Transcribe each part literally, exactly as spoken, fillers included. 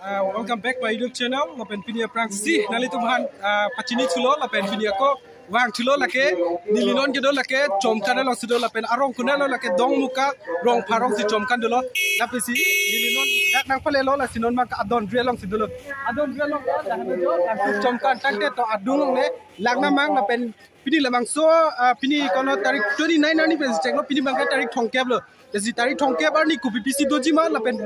Uh, welcome back my YouTube channel. Lapen pini aphrangsi nanglitum aphan, uh, pachini thulo lapen pini ako vang thulo lake neli non kedo lake Chomkan alongsi do lapen arong kunalo lake Dongmuka Rongphar arongsi Chomkan dolo. Lapisi neli non dak nangpalelo lasi non abang adondri alongsi dolo. Adondri along ya dah do jo lasi Chomkan tangte to adung longle lang namang lapen pini labangso, ah, pini kono tarik twenty nine arni pensi chenglo, pini abangke tarik thomkep lo. Lasi tarik thomkep arni kopi pisi doji ma lapen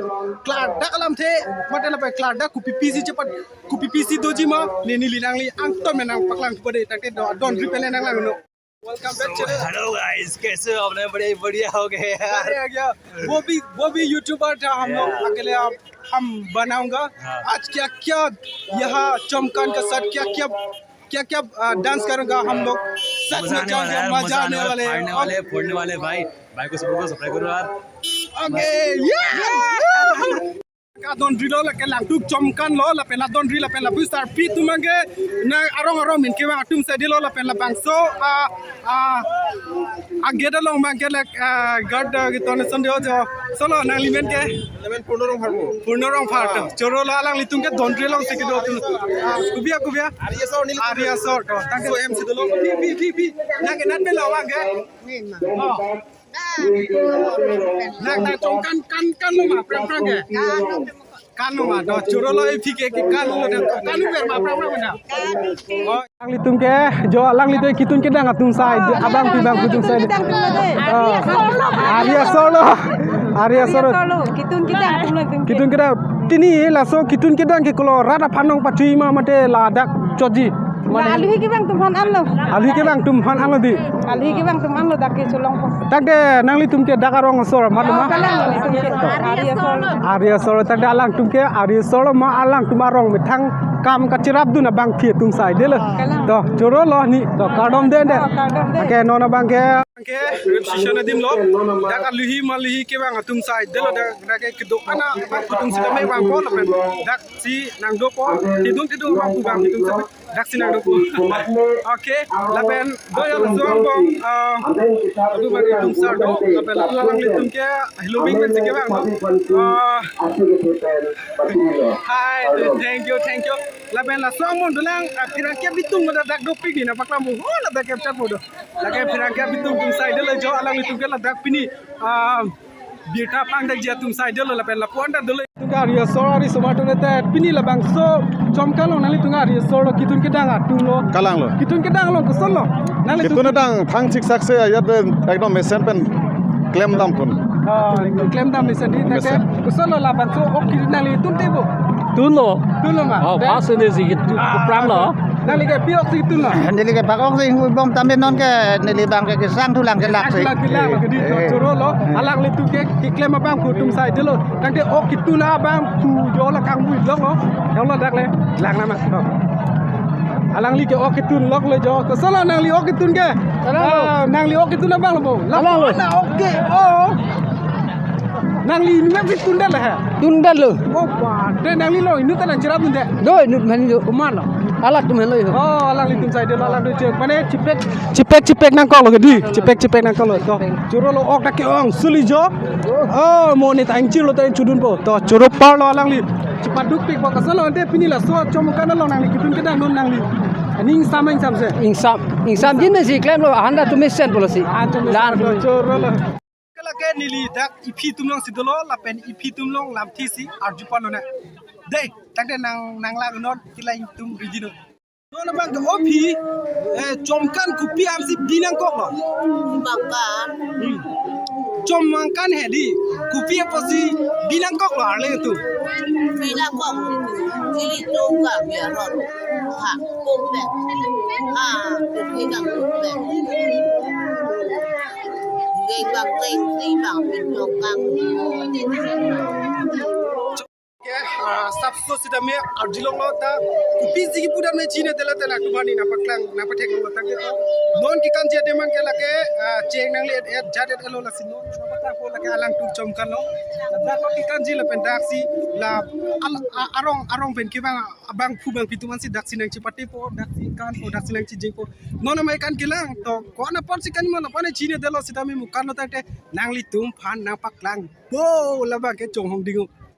klardak alamthe mate lapen klardak kopi pisi chepat kopi pisi doji ma ne neli nangli angton me nangpaklang pade tangte do adondri pen le nanglangno. Welcome back channel. Hello guys, कैसे हो? अपने बड़े बढ़िया हो गए यार। बढ़िया क्या? वो भी वो भी यूट्यूबर था हम लोग अकेले, अब हम बनाऊंगा। आज क्या क्या यहाँ चौमकान के साथ क्या क्या क्या क्या, आ, डांस करूंगा हम लोग। सच में मजा आने वाला है यार, मजा आने वाले, फाड़ने वाले, फोड़ने वाले भाई। भाई को सबको सब्सक्राइब करो यार। ओके, या। Adondri lo lake Langtuk Chomkan lo lapen adondri lapen lapu sarpi atum abangke na arong arong min kevang atum si dolo lapen labangso, ah, ah, agate along abangke lake, ah, guard, ah, keton ason do jo. Solo nangli men ke? Neli men Purno Rongphar mo. Purno Rongphar to. Choro lo alanglitum ke dondri alongsi kedo atum. Ah, kopi ya, kopi ya? Ari Asor neli. Ari Asor to. Tangke so M C dolo. Pi, pi, pi, pi. Nang kenat pe lawang ke? Oh. Nang, nang Chomkan kan kan lo ma, prang prang ke? Kan lo ma, to choro lo iphi ke, ke kan lo, kan lo ber ma, prang prang na. Oh. Alanglitum ke, jo alanglitum ketun kedang atum si, abangpi abangpi atum si. Ah, Ari Asor lo. Ari Asor. Ketun kedang atum lo. Ketun kedang. Pini laso ketun kedang ke kolo rat aphan nangpathu ma mate ladak choji. Mane aluhi kevang atum aphan anlo. Aluhi kevang atum aphan anlo dei. Aluhi kevang atum anlo dak ke cholongpo. Tangte nanglitum ke dak arong asor amat ma? Kalang, nanglitum ke Ari Asor. Ari Asor, tangte alangtum ke Ari Asor ma alangtum arong methang kam kacherapdun abangpi atum si dolo. Kalang. To, choro lo ni, to, kardom dei dei. Oh, kardom dei. Oke, non abangke, ke, rip session adim lo. Dak aluhi ma aluhi kevang atum si dolo, dak, dak ke kedo-an abangpi atum si dame vangpo lapen. Daksi nangdopo, tidung tidung abangpi abangpi atum si. Daksi nangdopo. Oke, lapen do ya laso angbong, ah, atum abang atum si do, lapen lapu alanglitum ke Halloween pensi kevang, no? Ah, hi, thank you, thank you. Lapen laso angbong dolang, ah, pherangke abitung mada dak dopik ni nangpaklang mo, ho, ladak capture po do. Lake pherangke abitung atum si dolo jo alanglitum ke ladak pini, ah, birta pangdakji atum si dolo lapen lapu-an ta dolo. Tum ke Ari Asor ari somar atum te pini labangso Chomkan along nanglitum ke Ari Asor lo ketun kedang atum lo. Kalang lo. Ketun kedang lo, koson lo? Nanglitum ketun kedang thang chiksak si ajat ekdom mesen pen klemdam pon. Ah, klemdam mesen dei, mesen. Koson lo labangso ok ketun nanglitum te bo? Tun lo. Tun lo ma? Oh, pas ini si ketun, ah, kupram lo. Nangli ke pi ok si tun lo? Neli ke bak ok si hu bom tame non ke neli abangke kesang thulang kelak si. Thulang kelak lo, kedi to, eh, choro lo. Eh. Alanglitum ke keklem abangphu atum si dolo. Tangte ok ketun abangphu jo la kangbu lok lo. Jong lo dak le. Lang nama. To. Alangli ke ok ketun lok le jo. Koson lo nangli ok ketun ke? Kalang lo. Ah, nangli ok ketun abang lo bo? Kalang lo. Ana ok ke. Oh. Nangli inut abang si tundet le ha? Tundet lo. Oh, ba. Te nangli lo inut ta nangcherapdunde? Do, inut mane do. Komat lo? Alangtum henlo ho. Oh, alanglitum si dolo, alangtum chek. Mane chipek, chipek, chipek nangkok lo kedi. Chipek, chipek nangkok lo. To. Choro lo ok ta ke-ong suli jo. Oh, mo ne ta ingchir lo ta ingchudunpo. To, choro par lo alangli. Chepadukpikpo, koson lo ante pini laso Chomkan along nangli ketun kedang non nangli. Aning ingsam ingsam si. Ingsam, ingsamji ne si klemlo, ahan ta tum mesen pulo si. Ahan tum mesen. Dan. To, choro lo. Lake neli dak iphi atum alongsi dolo, lapen iphi atum along lamthe si arju pon lonang. Dei, tangte nang, nanglang non, kila ingtum ready non. Non abang ke o phi, eh, Chomkan kopi aphansi bi nangkok lo? Chomkan. Hmm. Chomkan he dei, kopi apotsi bi nangkok lo arleng atum? Bi nangkok. Ili Chomkan bi aron. Ha, kopi. Ha, kopi nangkok. Geng bang geng si bang pinjok kang. Ke, ah, sapso sitame arjulong lo ta, kopisi kipu dam ne chinine dela ta nangtum aphan nangpaklang, nangpathek lo tangte to. Non kekanji adim abang ke lake, ah, cheng nangli et et jat et lo lasi non nangpaklang po lake alangtum Chomkan lo. Ladak lo kekanji lapen daksi la al-, a-, arong, arong pen kevang abangphu abangpi atum aphansi daksi nangchepatepo, daksi kanpo, daksi nangchejengpo. Non amei kan kelang to, ko-an apotsi kan ma lapu-an chinine delo sitame mo kan lo tangte nanglitum aphan nangpaklangpo, labang ke chonghong ding o.